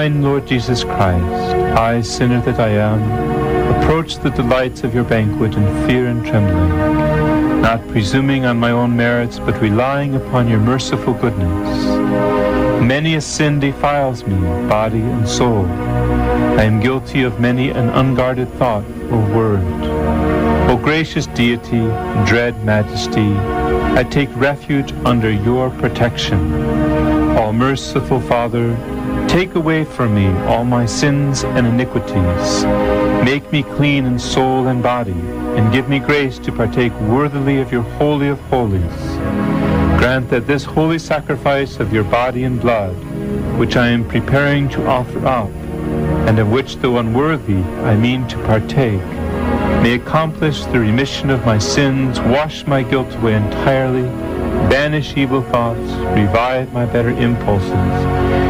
Divine Lord Jesus Christ, I, sinner that I am, approach the delights of your banquet in fear and trembling, not presuming on my own merits, but relying upon your merciful goodness. Many a sin defiles me, body and soul. I am guilty of many an unguarded thought or word. O gracious deity, dread majesty, I take refuge under your protection. All merciful Father, take away from me all my sins and iniquities. Make me clean in soul and body, and give me grace to partake worthily of your holy of holies. Grant that this holy sacrifice of your body and blood, which I am preparing to offer up, and of which, though unworthy, I mean to partake, may accomplish the remission of my sins, wash my guilt away entirely, banish evil thoughts, revive my better impulses,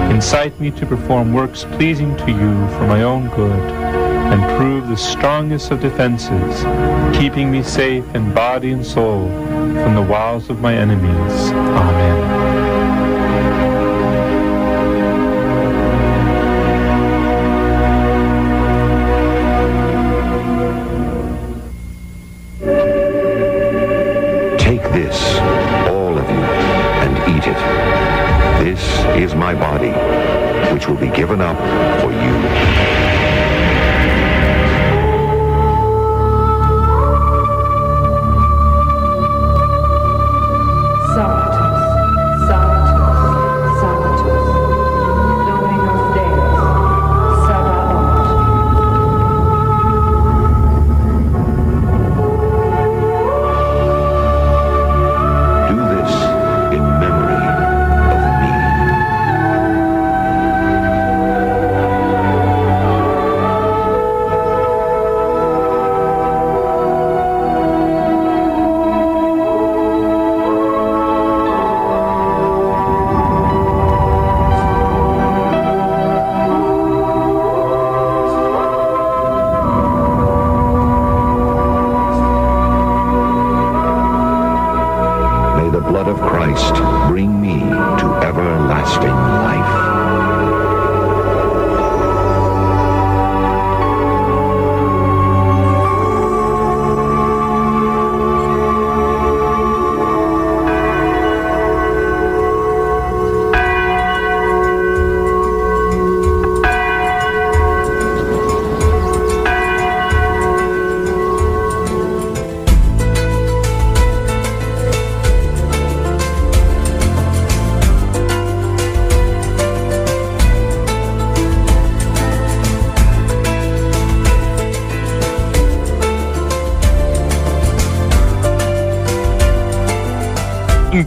incite me to perform works pleasing to you for my own good, and prove the strongest of defenses, keeping me safe in body and soul from the wiles of my enemies. Amen. Take this, all of you, and eat it. This is my body, which will be given up for you. Sanctus, Sanctus, Sanctus, Dominus Deus, Sabaoth. Do this in memory of me. May the blood of Christ bring me to everlasting life.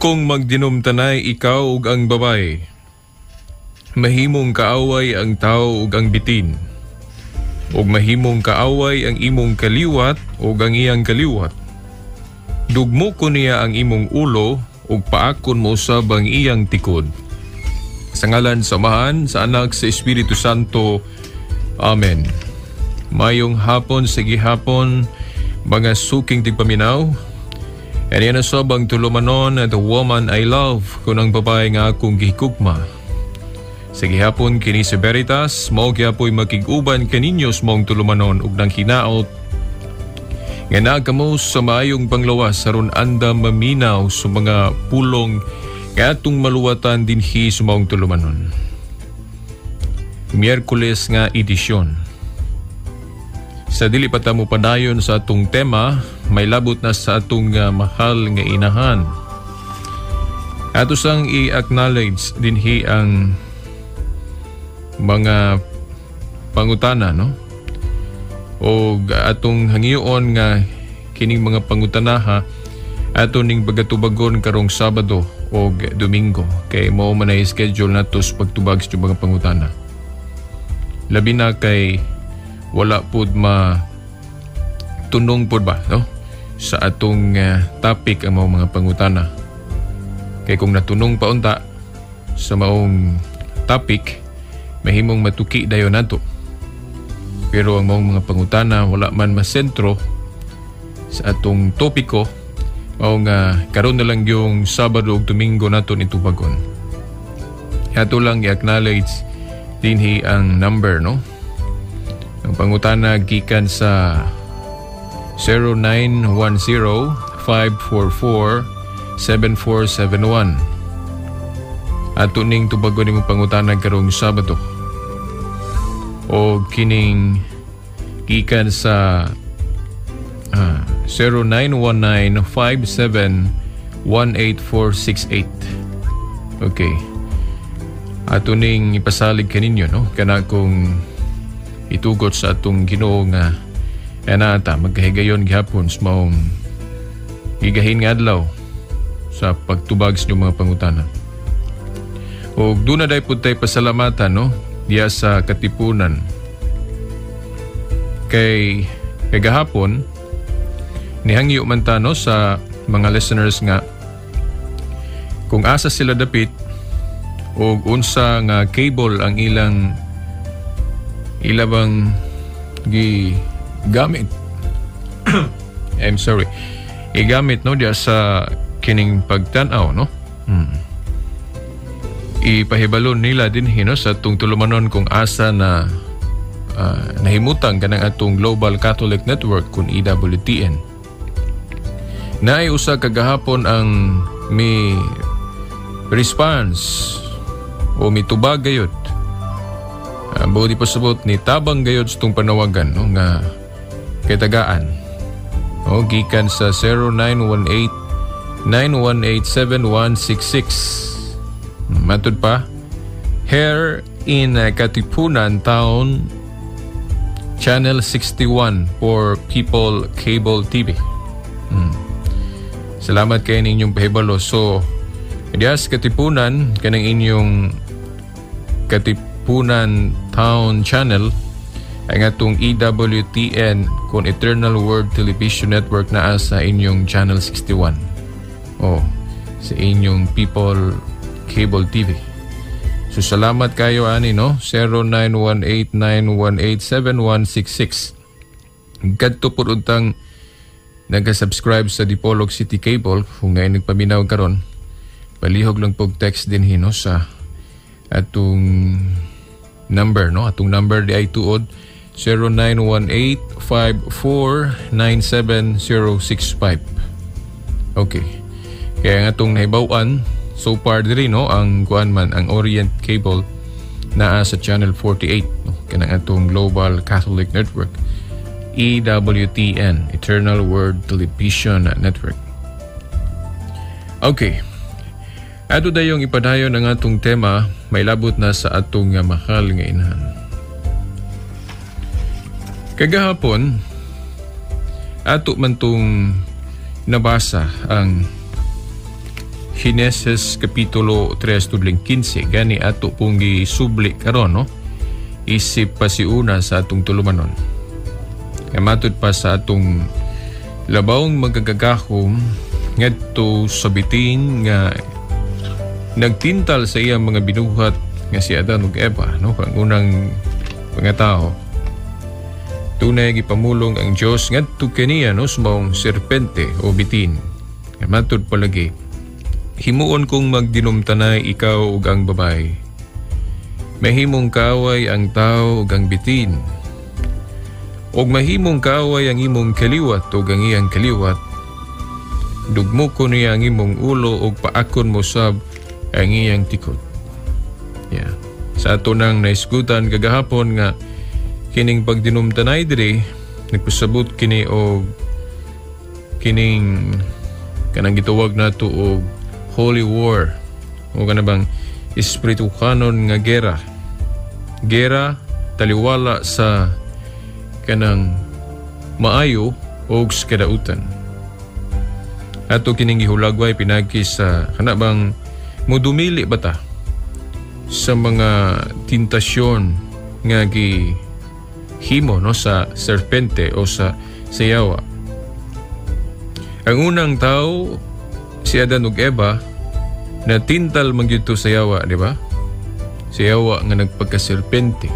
Kung magdinumtanay ikaw ug ang babae, mahimong kaaway ang tao ug ang bitin, ug mahimong kaaway ang imong kaliwat ug ang iyang kaliwat. Dugmo ko niya ang imong ulo ug paakon mo usab ang iyang tikod. Sa ngalan sa Amahan, sa Anak, sa Espiritu Santo. Amen. Mayong hapon sa gihapon, mga suking tigpaminaw. And yan ang sobang tulumanon, The Woman I Love, kung ang babae nga akong gihigugma. Sa gihapon kini sa Veritas, mao gyapoy makig-uban kaninyo sa maong tulumanon ug nang hinaot nga naa kamo sa maayong panglawas aron andam maminaw sa mga pulong nga atong maluwatan dinhi sa maong tulumanon. Miyerkules nga edisyon. Sa dili pa ta mo padayon sa atong tema, may labot na sa atong mahal nga inahan. Ato sang i-acknowledge dinhi ang mga pangutana, no? O atong hangyoon nga kining mga pangutanaha ato ning bagatubagon karong Sabado o Domingo kay mao man ay schedule nato sa pagtubag sa mga pangutana. Labi na kay wala pud ma tunong pud ba, no? Sa atong topic ang maong mga pangutana. Kay kung natunong pa unta sa maong topic, mahimong matuki dayon nato. Pero ang maong mga pangutana wala man masentro sa atong topiko, mao nga karon na lang yung Sabado ug Domingo nato nitubagon. Ato lang i-acknowledge Dinhi ang number, no? Ang pangutana gikan sa 0910-544-7471. Ato ning tubagon nimong pangutana karong Sabado. O kining gikan sa 0919-57-18468. Okay. Ato ning ipasalig kaninyo, no? Kana kung itugot sa atong Ginoo nga anata magkahigayon gihapon sa maong gigahin nga adlaw sa pagtubag sa inyong mga pangutana. O doon na dahil po tayo pasalamatan, no? Diya sa Katipunan. Kay kagahapon, nihangyo man ta, no, sa mga listeners nga kung asa sila dapit o unsa nga cable ang ilang ilabang gigamit, I'm sorry, igamit, no, diya sa kining pagtan-aw, no. Ipahibalon nila din hino sa atong tulumanon kung asa na nahimutang kanang atong Global Catholic Network kun EWTN. Naay usa kagahapon ang mi response o mitubag gayud. Buot ipasabot ni tabang gayud sa itong panawagan, no, nga kay tagaan. O gikan sa 0918 918 7166. Matud pa, here in Katipunan Town, Channel 61 for People Cable TV. Salamat kay ninyong pahibalo. So, diya sa Katipunan, kanang inyong Katipunan Town Channel, ang atong EWTN kung Eternal Word Television Network naa sa inyong Channel 61. Oh, sa inyong People Cable TV. So salamat kayo ani, no, 0918-918-7166. Kadto pud untang nag-subscribe sa Dipolog City Cable kung ngayon nagpaminaw karon, palihog lang pog text din hino sa atong number, no? Atong number di ay tuod 0918-5497065. Okay. Kaya nga atong nahibaw-an so far diri, no, ang kuan man ang Orient Cable naa sa Channel 48, no, kanang atong Global Catholic Network EWTN, Eternal Word Television Network. Okay. Ato dayong ipadayon ang atong tema, may labot na sa atong nga mahal nga inahan. Kagahapon, ato man tong nabasa ang Henesis Kapitulo 3 tudling 15. Gani ato pong gisubli karon, no? Isip pa si una sa atong tulumanon. Nga matud pa sa atong labawng magagagahom ngadto sa bitin nga nagtintal sa iyang mga binuhat nga si Adan ug Eva, no, ang unang mga tao. Tunay gipamulong ang Dios ngadto kaniya, no, sa maong serpente o bitin. Nga matud palagi, himuon kong magdinumtanay ikaw ug ang babae. Mahimong kaaway ang tao ug ang bitin. Ug mahimong kaaway ang imong kaliwat ug ang iyang kaliwat. Dugmoko niya ang imong ulo ug paakon mo sab ang iyang tikod. Yeah. Sa ato nang naisgutan kagahapon nga kining pagdinumtanay diri nagpasabot kini og kining kanang gituwag nato og holy war o kana bang espirituhanon nga gera. Gera taliwala sa kanang maayo og sa kadautan. Ato kining gihulagway pinagi sa kana bang mudumili ba ta sa mga tintasyon nga gihimo, no, sa serpente o sa sayawa. Ang unang tao si Adan ug Eva na tintal man gyud to sa yawa, di ba? Sa yawa nga nagpagka-serpente,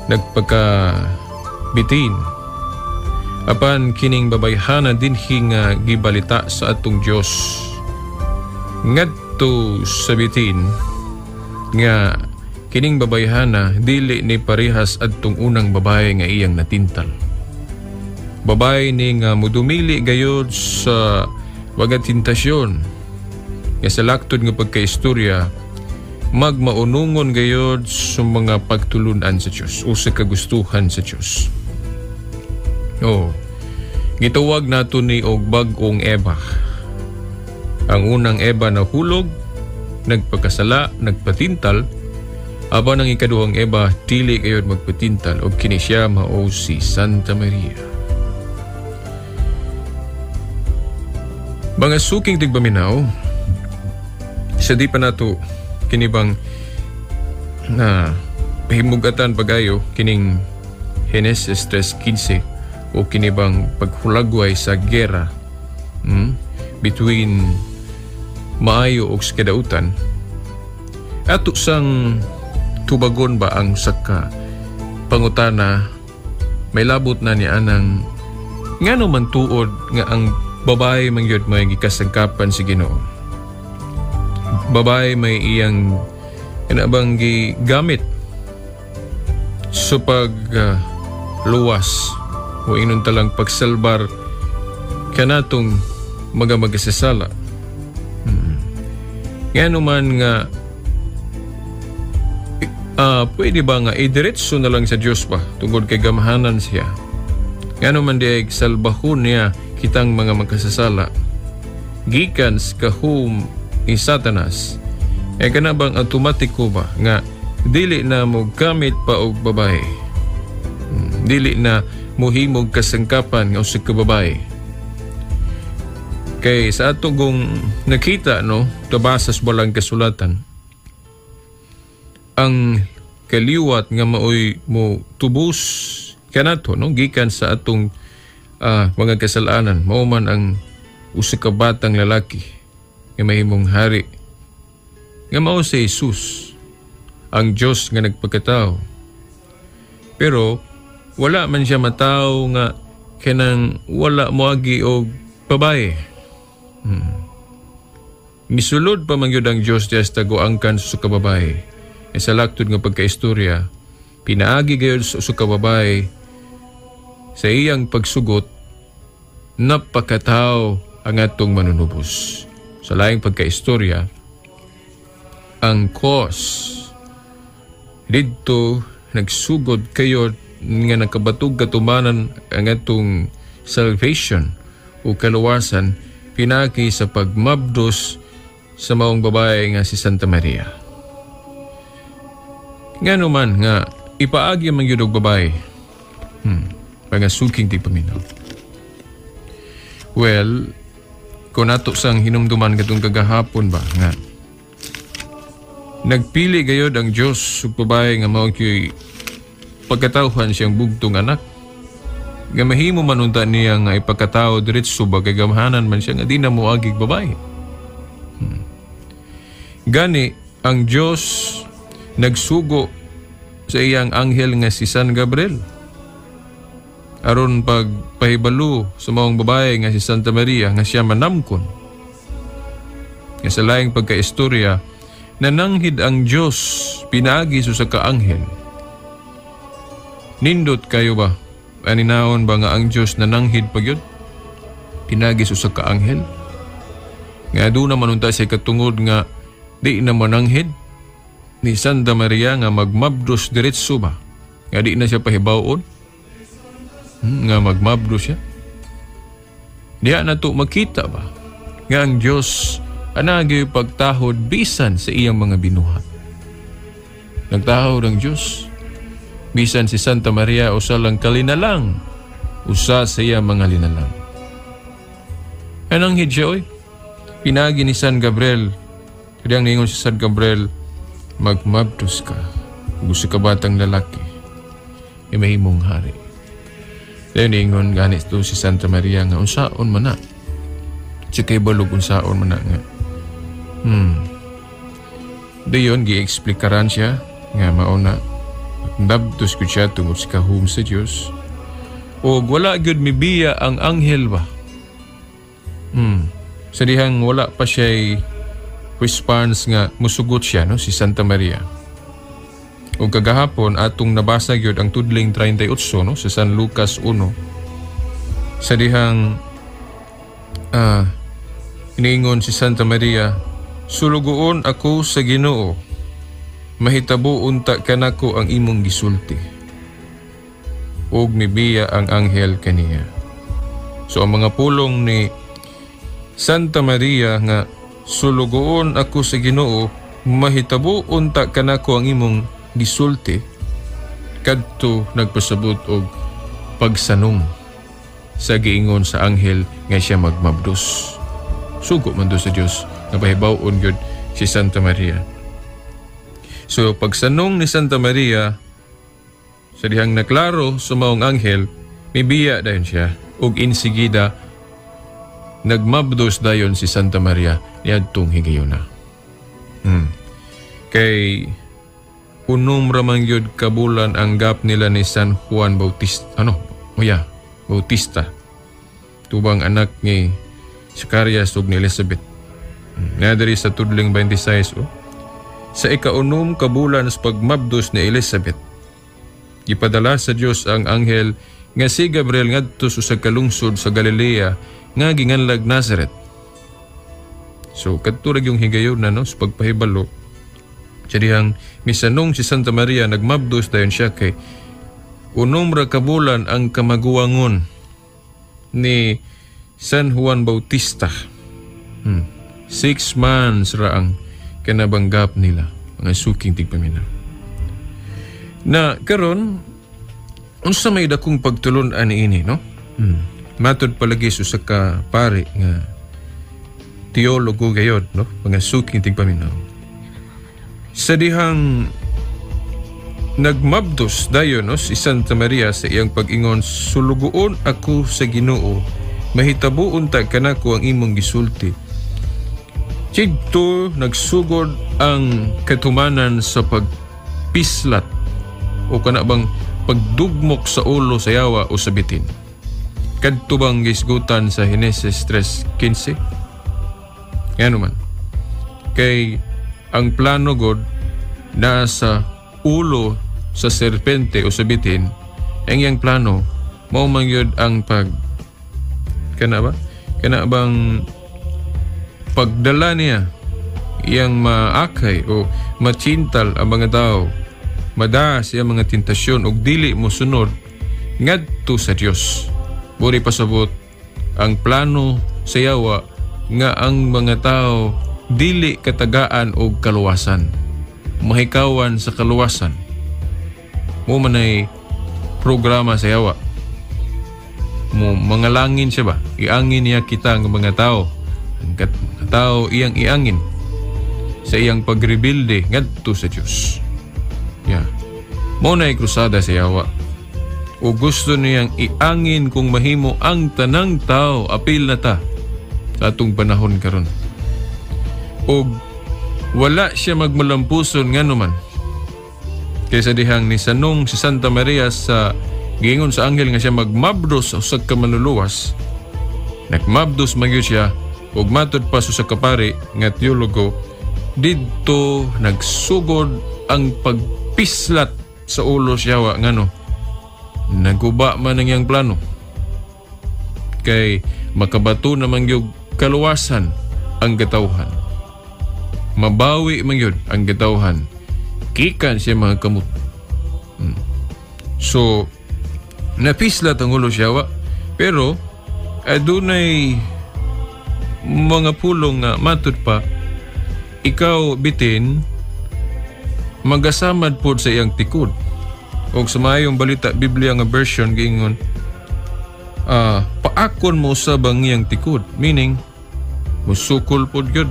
nagpagka-bitin. Apan kining babayhana dinhi nga gibalita sa atong Dios ngadto sa bitin nga Kining babayhana dili ni parehas adtong unang babae nga iyang natintal. Babae ni nga mudumili gayod sa mga tentasyon nga sa laktod nga pagkaistorya magmaunungon gayod sa mga pagtulunan sa Dios o sa kagustuhan sa Dios. Oh, gitawag nato ni og bag-ong Eva. Ang unang Eva na hulog, nagpakasala, nagpatintal, apan ang ikaduhang Eva dili gayod magpatintal og kini siya mao si Santa Maria. Mga suking tigpaminaw, sa di pa nato kini bang na pahimugatan pagayo kining Henesis 3:15 o kini bang paghulagway sa gera between maayo og kadautan, ato sang tubagon ba ang saka pangutana may labot na ni anang ngano man tuod nga ang babae man gyud may gikasangkapan si Ginoo, babae may iyang kanabang gigamit sa pag luwas o inon talang pagsalbar kanatong mga magasasala. Ngano man nga pwede ba nga idiretso na lang sa Dios ba tungod kay gamhanan siya? Ngano man di salbahon niya kitang mga magkasasala gikan sa kahum ni Satanas? E kana bang automatiko ba nga dili na mo gamit pa og babae? Dili na mohimog kasangkapan nga usa ka babae? Kay sa ato kong nakita, no, tabasas walang kasulatan, ang kaliwat nga maoy mo tubos kanato, no, gikan sa atong mga kasalanan, mao man ang usa ka batang lalaki nga mahimong hari nga mao si Jesus, ang Dios nga nagpakatao. Pero wala man siya matawo nga kanang wala moagi og babae. Misulod pa man gyud ang Dios diya sa taguangkan sa usa ka babae. E sa laktod nga pagkaistorya, pinaagi gayud sa usa ka babae sa iyang pagsugot, napakataw ang atong manunubos. Sa laing pagkaistorya, ang cause didto nagsugod kayo nga nakabatog katumanan ang atong salvation o kaluwasan pinaki sa pagmabdos sa maong babae nga si Santa Maria. Ngano man nga ipaagi man gyud og babae? Mga suking tigpaminaw. Well, kung nato sang hinumduman katong kagahapon ba nga nagpili gayod ang Dios ug babae nga mao gyud pagkatawhan siyang bugtong anak, nga mahimo man unta niya nga ipagkatao diretso ba kay gamhanan man siya nga di na moagig babae. Gani ang Dios nagsugo sa iyang anghel nga si San Gabriel aron pagpahibalo sa maong babae nga si Santa Maria nga siya manamkon. Nga sa laing pagkaistorya, nananghid ang Dios pinaagi sa usa ka anghel. Nindot kayo ba? Aninaon ba nga ang Dios nananghid pa gyud pinaagi sa usa ka anghel? Nga doon naman unta siya katungod nga di na mananghid ni Santa Maria nga magmabdos diretso ba? Nga di na siya pahibawon? Nga magmabdo siya. Diya na to makita ba nga ang Dios anagi pagtahod bisan sa iyang mga binuhat. Nagtahod ang Dios bisan si Santa Maria usa lang kalinalang, usa sa iyang mga linalang. Anang siya oy? Pinagi ni San Gabriel. Kaya ang ningon si San Gabriel, magmabdos ka, gusto ka batang lalaki, e mahimong hari. Dayon ningon ganit to si Santa Maria nga unsaon man na. Siya kay balog unsaon man na nga. Dayon gi-explikaran siya nga mao na nabdos ko siya tungod sa kahum sa Dios. O wala gyud mibiya ang anghel ba. Sa dihang wala pa siya'y response nga musugot siya, no, si Santa Maria. Ug kagahapon atong nabasa gyud ang tudling 38, no, sa San Lucas 1. Sa dihang iniingon si Santa Maria, "Sulugoon ako sa Ginoo, mahitabo unta kanako ang imong gisulti." Ug mibiya ang anghel kaniya. So ang mga pulong ni Santa Maria nga "Sulugoon ako sa Ginoo, mahitabo unta kanako ang imong gisulti," kadto nagpasabot og pagsanong sa giingon sa anghel nga siya magmabdos. Sugo man do sa Dios nga pahibaw-on gyud si Santa Maria. So pagsanong ni Santa Maria sa dihang naklaro sa maong anghel, mibiya dayon siya ug insigida nagmabdos dayon si Santa Maria niadtong higayuna. Kay 6 ra man gyud ka bulan ang gap nila ni San Juan Bautista, ano? Oya, Bautista. Tubang anak ni Zacarias ug ni Elizabeth. Naa diri sa tudling 26, oh. Sa 6 ka bulan sa pagmabdos ni Elizabeth, gipadala sa Dios ang anghel nga si Gabriel ngadto sa usa ka lungsod sa Galilea nga ginganlag Nazaret. So kadto ra yung higayon na, no, sa pagpahibalo. Sa dihang misanong si Santa Maria, nagmabdos dayon siya kay 6 ra ka bulan ang kamaguwangon ni San Juan Bautista. 6 months ra ang kanabanggap nila, mga suking tigpaminaw. Na karon, unsa may dakong pagtulon-an niini, no? Matod palagi sa usa ka pare nga teologo gayod, no, mga suking tigpaminaw. Sa dihang nagmabdos dayon, no, si Santa Maria sa iyang pag-ingon, "Sulugoon ako sa Ginoo, mahitabo unta kanako ang imong gisulti," didto nagsugod ang katumanan sa pagpislat o kana bang pagdugmok sa ulo sa yawa o sa bitin. Kadto bang gisgutan sa Henesis 3:15? Ngano man? Kay ang plano god nasa ulo sa serpente o sa bitin, ang iyang plano mao man gyud ang pag kana ba? Kana bang pagdala niya iyang maakay o machintal ang mga tao, madaa siya mga tentasyon og dili mo sunod ngadto sa Dios. Buri pasabot ang plano sa yawa nga ang mga tao dili katagaan og kaluwasan, mahikawan sa kaluwasan. Mo manay programa sa yawa mo, mangalangin siya ba, iangin niya kita nga mga tao. Ang mga tao iyang iangin sa iyang pagrebilde ngadto sa Dios. Yeah. Mo na krusada sa yawa. O gusto niyang iangin kung mahimo ang tanang tao, apil na ta sa atong panahon karon. Og wala siya magmalampuson, ngano man? Kaysa dihang ni sanong si Santa Maria sa giingon sa anghel nga siya magmabdos sa usa ka manluluwas, nagmabdos man gyud siya. Ug matod pa sa usa ka pari nga teologo, didto nagsugod ang pagpislat sa ulo sa yawa, ngano naguba man ang iyang plano kay makabato naman gyud kaluwasan ang katawhan, mabawi man gyud ang katawhan gikan siya mga kamot. So napislat ang ulo siya wa, pero adunay mga pulong nga matud pa, ikaw bitin magasamad pod sa iyang tikod. Og sa Maayong Balita Biblia nga version, giingon paakon mo sa bang iyang tikod, meaning musukol pod gyud,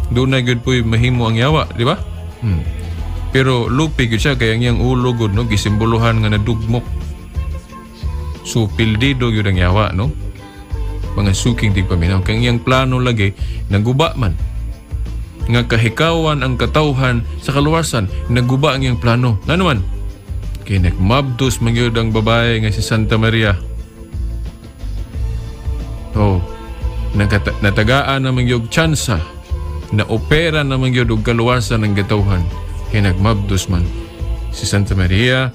dunay gyud po'y mahimo ang yawa, di ba? Pero lupi gyud siya kay ang iyang ulo gud, no, gisimboluhan nga nadugmok. So pildido gyud ang yawa, no, mga suking tigpaminaw, kay ang iyang plano lagi naguba man nga kahikawan ang katawhan sa kaluwasan. Naguba ang iyang plano, ngano man? Kay nagmabdos man gyud ang babae nga si Santa Maria. Oh, natagaan naman gyud tsansa na opera naman gyud og kaluwasan ng katawhan kay nagmabdos man Si Santa Maria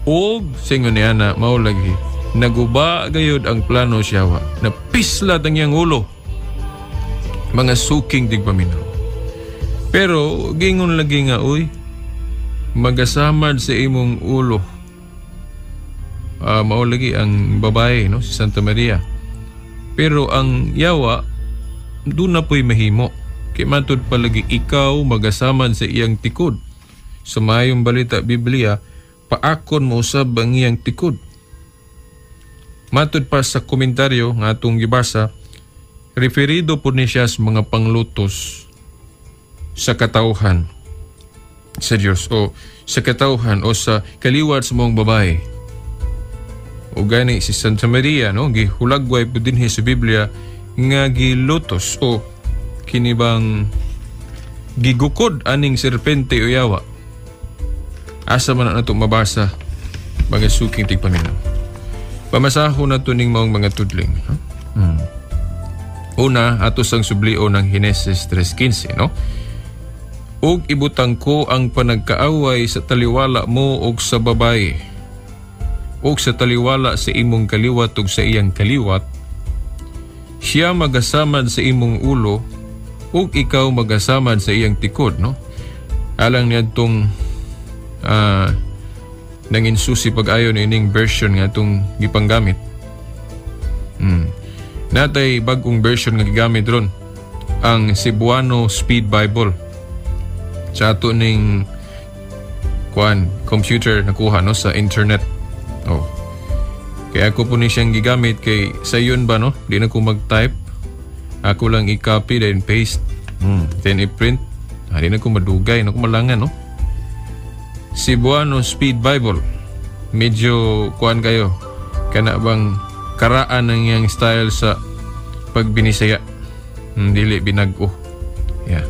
ug singon niya na mao lagi naguba gayud ang plano sa yawa. Napislat ang iyang ulo. Mga suking tigpaminaw. Pero gingon lagi nga, uy, magasamad sa imong ulo. Mao lagi ang babae, no, si Santa Maria. Pero ang yawa doon na po'y mahimo. Kay matud palagi ikaw magasamad sa iyang tikod. Sa Maayong Balita Biblia, paakon mo usab ang iyang tikod. Matud pa sa komentaryo nga atong gibasa, referido po ni siya sa mga panglutos sa katawhan sa Dios o sa katawhan o sa kaliwat sa mong babae. O gani si Santa Maria, no, gihulagway po dinhi sa Biblia nga gilutos o kinibang gigukod aning serpente o yawa. Asa man na nato mabasa, mga suking tigpaminaw? Pamasahon nato ning maong mga tudling. Ha? Una, ato sang sublio ng Henesis 3:15, no? Ug ibutang ko ang panagkaaway sa taliwala mo ug sa babae, ug sa taliwala sa imong kaliwat ug sa iyang kaliwat. Siya magasamad sa imong ulo ug ikaw magasamad sa iyang tikod, no? Alang niadtong nangin susi pag-ayo ni ining version nga atong gipanggamit. Natay bagong version nga gigamit ron, ang Cebuano Speed Bible. Sa ato ning kuan computer nakuha, no, sa internet. Oh. Kaya ako po ni siyang gigamit kay sa yun ba, no? Di na ko mag-type. Ako lang i-copy then paste. Then i-print. Di na ko madugay, na ko malangan, no? Cebuano Speed Bible. Medyo kuan kayo. Kana bang karaan ng iyang style sa pagbinisaya. Dili binag-o. Yeah.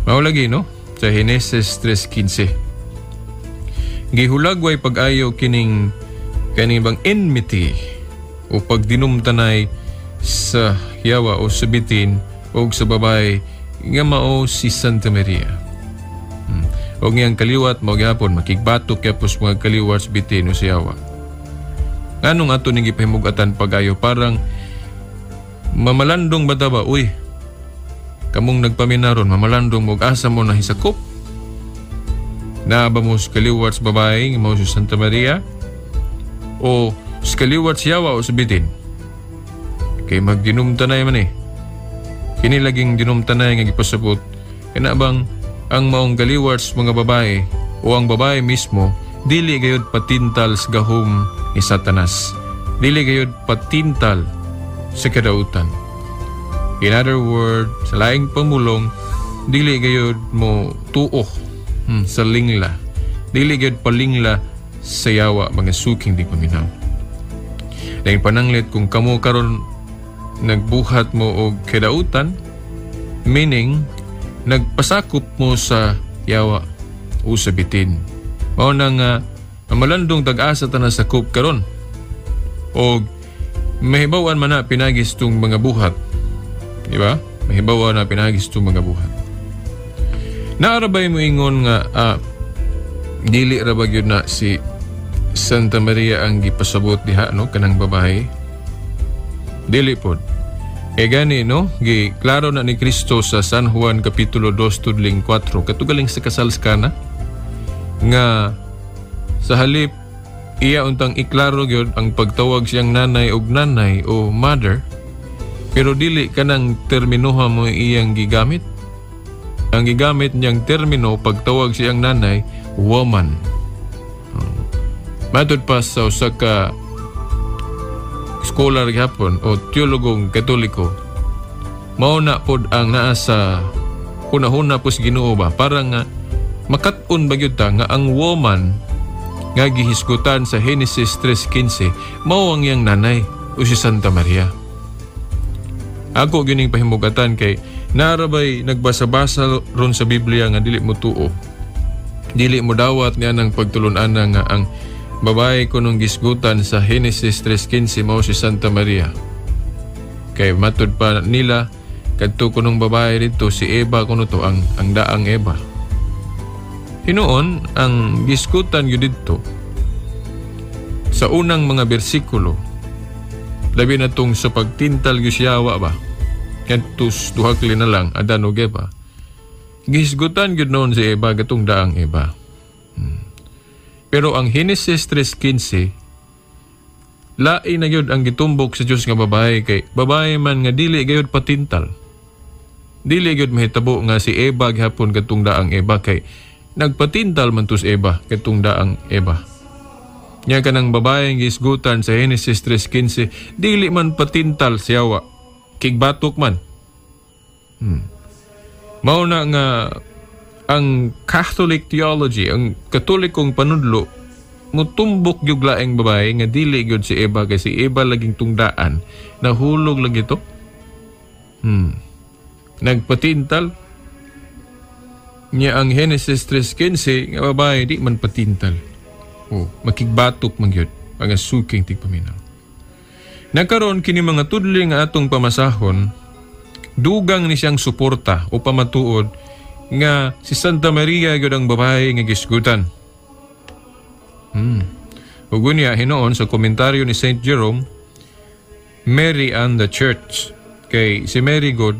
Mao lagi, no? Sa Henesis 3:15. Gihulagway pag-ayo kining kaning bang enmity o pagdinumtanay sa yawa o sa bitin o sa babae nga mao si Santa Maria. O ngayang kaliwat mao gyapon makigbatok gyapon mga kaliwat sa bitin o sa yawa. Nganong ato ning gipahimugatan pag-ayo, parang mamalandong ba ta ba? Uy, kamong nagpaminaron, mamalandong mo, asa mo na hisakop? Naa ba mo sa kaliwat sa babae nga mao si Santa Maria? O sa kaliwat sa yawa o sa bitin? Kay magdinumtanay man eh. Kini laging dinumtanay nga gipasabot, kana bang ang maong kaliwat sa mga babae o ang babae mismo dili gayud patintal sa gahom ni Satanas. Dili gayud patintal sa kadautan. In other words, sa laing pamulong, dili gayud mo tuo sa lingla. Dili gayud palingla sa yawa, mga suking di paminaw. Laing pananglit, kung kamo karon nagbuhat mo og kadautan, meaning nagpasakop mo sa yawa o sa bitin. Mao na nga malandong tag-asa ta na sakop karon. Og mahibaw-an man na pinagis tong mga buhat. Di ba? Mahibaw-an na pinagis tong mga buhat. Naarabay mo ingon nga dili ra ba gyud na si Santa Maria ang gipasabot diha, no, kanang babae? Dili pod. E gani, no, gi klaro na ni Kristo sa San Juan kapitulo 2 tudling 4 katugaling sa kasal sa Kana nga sa halip iya untang iklaro gyud ang pagtawag siyang nanay og nanay o mother, pero dili kanang terminoha mo iyang gigamit. Ang gigamit niyang termino pagtawag siyang nanay, woman. Matud pa sa usa ka scholar gihapon o teologong Katoliko, mao na pod ang naa sa hunahuna po sa Ginoo ba, para nga makat-on ba gyud ta nga ang woman nga gihisgutan sa Henesis 3:15 mao ang iyang nanay o si Santa Maria. Ako gining pahimugatan kay narabay nagbasa-basa ron sa Biblia nga dili mo tuo. Dili mo dawat niya ng pagtulun-an nga ang babae kunong gisgutan sa Henesis 3:15 mao si Santa Maria. Kay matud pa nila kadto kunong babae dito si Eva kuno to ang daang Eva. Hinuon ang giskutan gyud didto sa unang mga bersikulo, labi na tong sa pagtintal gyud siya ba kadtos duha ka na lang Adan ug Eva, gisgutan gyud noon si Eva gatong daang Eva. Pero ang Genesis 3:15, lain na gyud ang gitumbok sa Dios nga babae, kay babae man nga dili gyud patintal. Dili gyud mahitabo nga si Eva gihapon katong daang Eva, kay nagpatintal man to si Eva katong daang Eva. Nya kanang babae nga gisgutan sa Genesis 3:15, dili man patintal siya wa. Kigbatok man. Mao na nga ang Catholic theology, ang Katolikong panudlo, mutumbok gyud laing babae nga dili gyud si Eva, kay si Eva laging tungdaan nahulog lagi to. Nagpatintal. Nya ang Genesis 3:15 nga babae di man patintal. Oh, makigbatok man gyud ang suking tigpaminaw. Nakaron kini mga tudli nga atong pamasahon, dugang ni siyang suporta o pamatuod nga si Santa Maria gyud ang babae nga gisgutan. Ug unya hinuon sa komentaryo ni Saint Jerome, Mary and the Church, kay si Mary God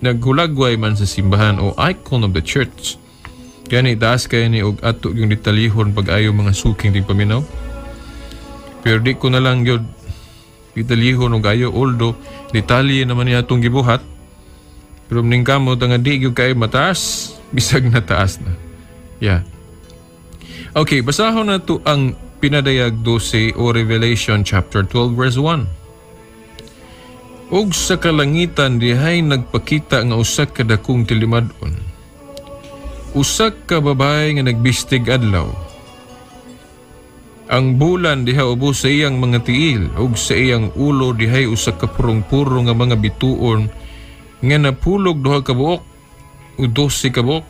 naghulagway man sa simbahan o icon of the church. Gani taas kay ni og ato yung detalyehon pag-ayo, mga suking tigpaminaw. Pero di ko na lang gyud detalyehon og ayo, although detalye naman niya atong gibuhat. Pero ning kamot nga di gyud kay mataas, bisag na taas na. Yeah. Okay, basahon na to ang Pinadayag 12 o Revelation chapter 12 verse 1. Ug sa kalangitan dihay nagpakita nga usa ka dakong tilimad-on. Usa ka babae nga nagbistig adlaw. Ang bulan diha ubos sa iyang mga tiil ug sa iyang ulo dihay usa ka purong-puro nga mga bituon nga napulog duha ka buok o 12 ka buok.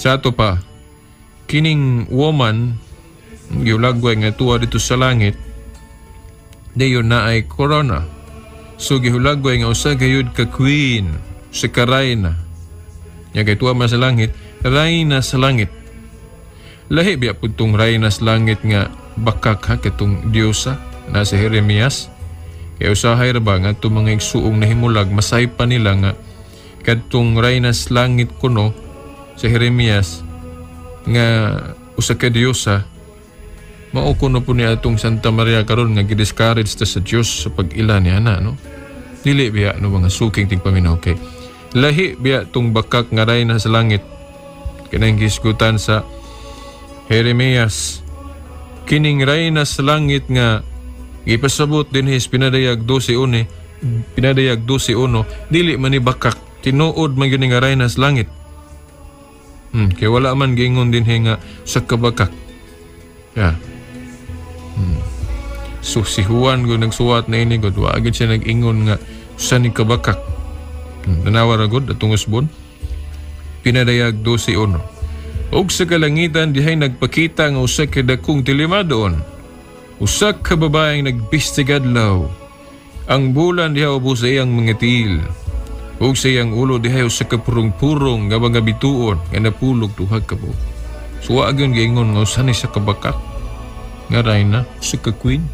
Sa ato pa, kining woman gihulagway nga tuwa dito sa langit, dayon naay corona. So gihulagway nga usa gayud ka queen, sa ka rayna. Nya kay tuwa man sa langit, rayna sa langit. Lahi biya pud tong rayna sa langit nga bakak ha, katong diyosa na sa Jeremias. Kay usahay ra ba nga itong mga igsuong nahimulag, masay pa nila nga kadtong rayna sa langit kuno sa Jeremias nga usa ka diyosa, mao kuno po niya atong Santa Maria karon nga gidiscourage ta sa Dios sa pag-ila niya na, no? Dili biya, no, mga suking tigpaminaw, kay lahi biya tong bakak nga rayna sa langit kanang gisgutan sa Jeremias. Kining rayna sa langit nga gipasabot din his Pinadayag 12 Pinadayag 12:1, dili man ni bakak, tinuod man gyud nga rayna sa langit. Kay wala man giingon dinhi nga sa kabakak. Yeah. So si Juan gud nagsuwat na ini gud, wa gid siya nag-ingon nga sa ni kabakak. Tanawa ra gud atong usbon. Pinadayag 12:1. Ug sa kalangitan dihay nagpakita nga usa ka dakong tilimadon. Usa ka babaeng nagbistig adlaw. Ang bulan diha ubos sa iyang mga tiil. Ug sa iyang ulo dihay usa ka purong-purong nga mga bituon nga napulog duha ka buok. So wa gyud giingon nga usa ni sa kabakak nga rayna, usa ka queen.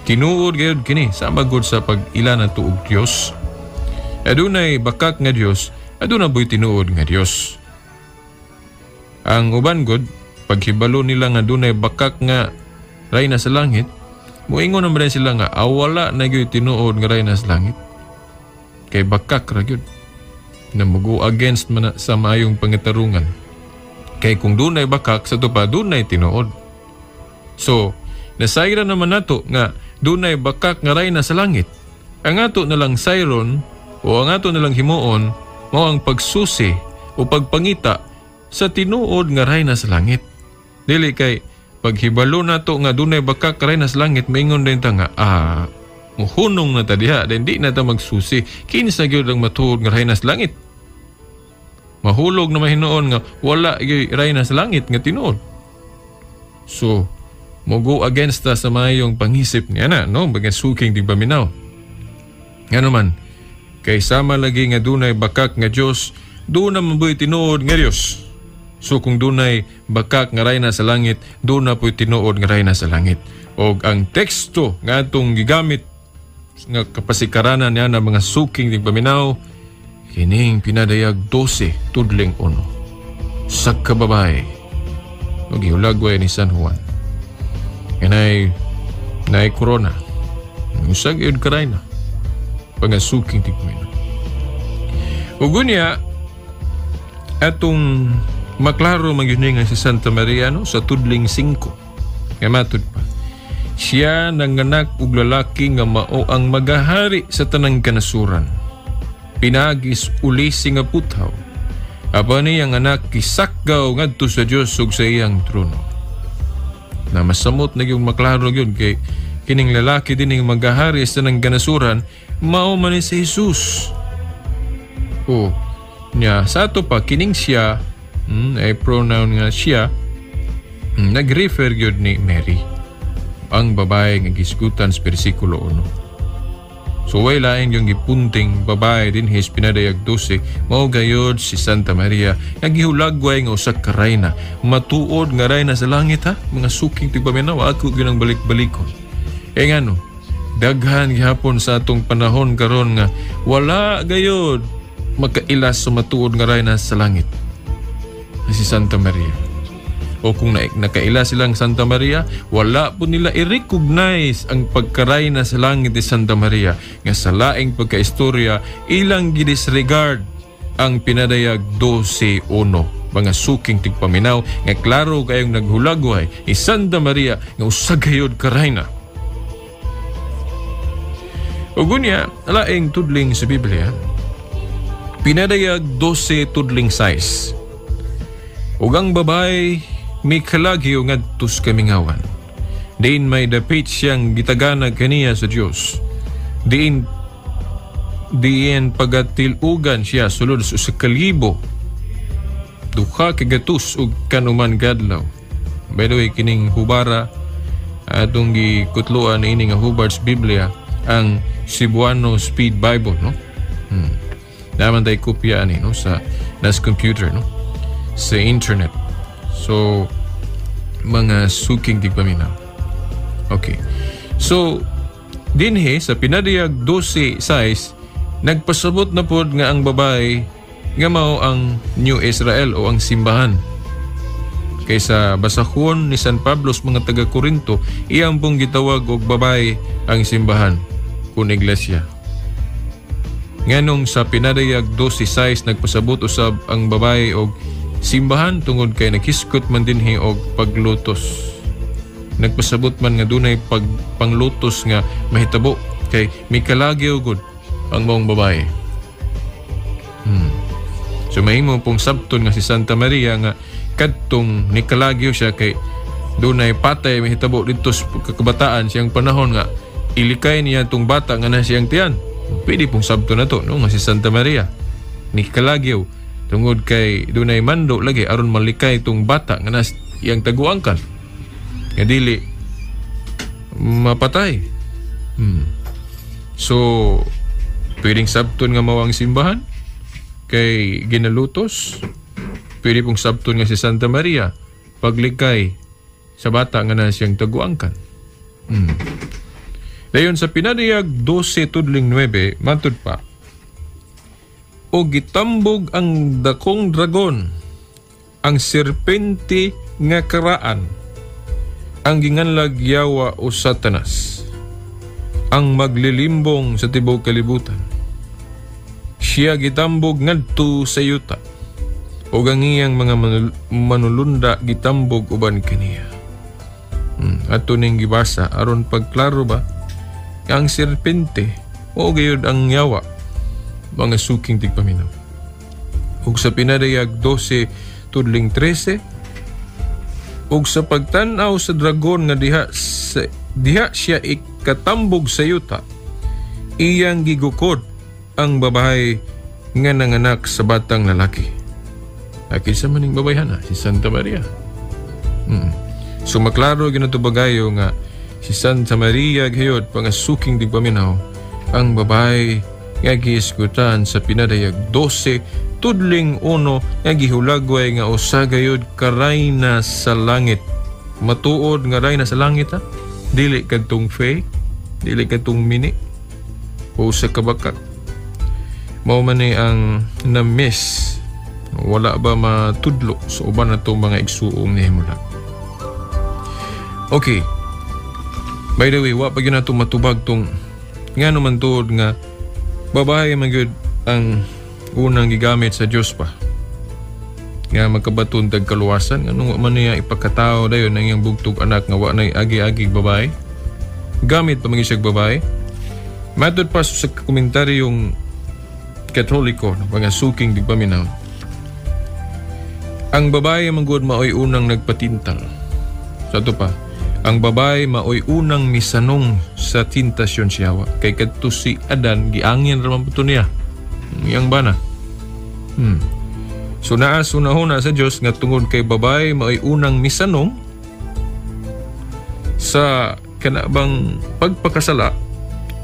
Tinuod gayud kini sama gud sa pag-ila na tuog Dios. Adunay bakak nga Dios, aduna boy tinuod nga Dios. Ang uban gud paghibalo nila nga dunay bakak nga rayna sa langit, moingon naman sila nga awala na gyud tinuod nga rayna sa langit. Kay bakak ra gyud na mugo against man sa maayong pangitarungan. Kay kung dunay bakak sa tupa, dunay tinuod. So, nasayran naman nato nga dunay bakak nga rayna sa langit. Ang ato na lang sayron o ang ato na lang himuon mao ang pagsusi o pagpangita sa tinuod nga rayna sa langit. Dili kay paghibalo nato nga dunay bakak rayna sa langit, maingon din ta nga muhunong na ta diha, then di na ta magsusi kinsa gyud ang matuod nga rayna sa langit. Mahulog na mahinuon nga wala gyud rayna sa langit nga tinuod. So mo go against ta sa mayong pangisip niya na, no, mga suking di paminaw. Ngano man kay sama lagi nga dunay bakak nga Dios, doon naman boy tinuod nga Dios. So kung dunay bakak nga rayna sa langit, duna po'y tinuod nga rayna sa langit. Og ang teksto nga atong gigamit nga kapasikaranan niya na mga suking tigpaminaw, kining Pinadayag 12 tudling 1. Sa kababay, maghihulagway ni San Juan. Kanay naay corona. Usag yun karay na. Pangasuking tigpaminaw. Ug unya, atong maklaro man gyud nga si Santa Maria, no, sa tudling 5. Nga matud pa, siya nanganak og lalaki nga mao ang magahari sa tanang kanasuran. Pinagis ulisi nga puthaw. Apan iyang anak kisakgaw ngadto sa Dios ug sa iyang trono. Na masamot na yung maklaro yun kay kining lalaki din yung magahari sa tanang kanasuran, mao man ni si Jesus. O, niya, sa ato pa, kining siya, ay pronoun nga siya, nag-refer yun ni Mary, ang babae nga gisgutan sa versikulo 1. So way lain yung gipunting babae din his Pinadayag 12, mao gayod si Santa Maria nga gihulagway nga usa ka rayna, matuod nga rayna sa langit ha, mga suking tigpaminaw, ako gyud ang balik-balikon. E ngano, daghan gihapon sa atong panahon karon nga wala gayod makailas sa matuod nga rayna sa langit si Santa Maria. O kung nakaila silang Santa Maria, wala po nila i-recognize ang pagkarayna sa langit ni Santa Maria. Nga sa laing pagkaistorya, ilang gidisregard ang Pinadayag 12.1. Mga suking tigpaminaw, nga klaro kayong naghulagway ni Santa Maria nga usagayod karayna. Ug unya, laing tudling sa Biblia, Pinadayag 12 tudling 6. Ug ang babae mikalagyo ngadto sa kamingawan. Diin may dapit siyang gitaganag kaniya sa Dios. Diin diin pagatilugan siya sulod sa 1,000 duha ka gatus ug kanuman kadlaw. By the way, kining hubara atong gikutloan ini nga Hubbard's Biblia, ang Cebuano Speed Bible, no? Naman tayo kopya ani, no, sa nas computer, no, sa internet. So mga suking tigpaminaw. Okay. So dinhi sa Pinadayag 12.6 nagpasabot na pod nga ang babae nga mao ang New Israel o ang simbahan. Kaysa basahon ni San Pablo sa mga taga Korinto, iyang pong gitawag og babae ang simbahan kun iglesia. Nganong sa Pinadayag 12.6 nagpasabot usab ang babae og simbahan tungod kay naghiskot man dinhi og paglutos. Nagpasabot man nga dunay panglutos nga mahitabo kay mikalagyo gud ang maong babae. So mahimo pong sabton nga si Santa Maria nga kadtong nikalagyo siya kay dunay patay mahitabo didto sa kabataan siyang panahon nga ilikay niya tong bata nga na siyang tiyan. Pwede pong sabton na to, no, nga si Santa Maria nikalagyo tungod kay dunay mando lagi aron malikay tong bata nga nas iyang taguangkan nga dili mapatay. So pwedeng sabton nga mao ang simbahan kay ginalutos. Pwede pong sabton nga si Santa Maria paglikay sa bata nga na siyang taguangkan. Dayon sa Pinadayag 12 tudling 9 matud pa, o gitambog ang dakong dragon, ang serpente nga karaan, ang ginganlag Yawa o Satanas, ang maglilimbong sa tibuok kalibutan. Siya gitambog ngadto sa yuta, ug ang iyang mga manulunda gitambog uban kaniya. Ato ning gibasa aron pagklaro ba ang serpente o gayud ang yawa, mga suking tigpaminaw. Ug sa Pinadayag 12 tudling 13, ug sa pagtan-aw sa dragon nga diha siya ikatambog sa yuta, iyang gigukod ang babae nga nanganak sa batang lalaki. Kinsa man ning babayhana? Si Santa Maria. So maklaro ginato bagayo nga si Santa Maria gayod, pangasuking tigpaminaw, ang babae nga gihisgutan sa Pinadayag 12 tudling 1 nga gihulagway nga usa gayud ka rayna sa langit. Matuod nga rayna sa langit ha? Dili kadtong fake, dili kadtong mini o usa ka bakak. Mao man ni ang na-miss, wala ba matudlo sa uban natong mga igsuong nihimula. Okay. By the way, wa pa gyud nato matubag tong ngano man tuod nga babae man gyud ang unang gigamit sa Dios pa nga magkabaton tag kaluwasan. Nganong wa man niya ipakatao dayon ang iyang bugtog anak nga wa nay agi-agi babae? Gamit pa man gyud siyang babae. Matod pa sa komentaryong Katoliko ng mga suking digpaminaw, ang babae man gud maoy unang nagpatintal. Sa ato pa, ang babae maoy unang misanong sa tintasyon siya. Kay kadto si Adan, giangin ra man po niya iyang bana. So naa sunahuna sa Dios nga tungod kay babae maoy unang misanong sa kanabang pagpakasala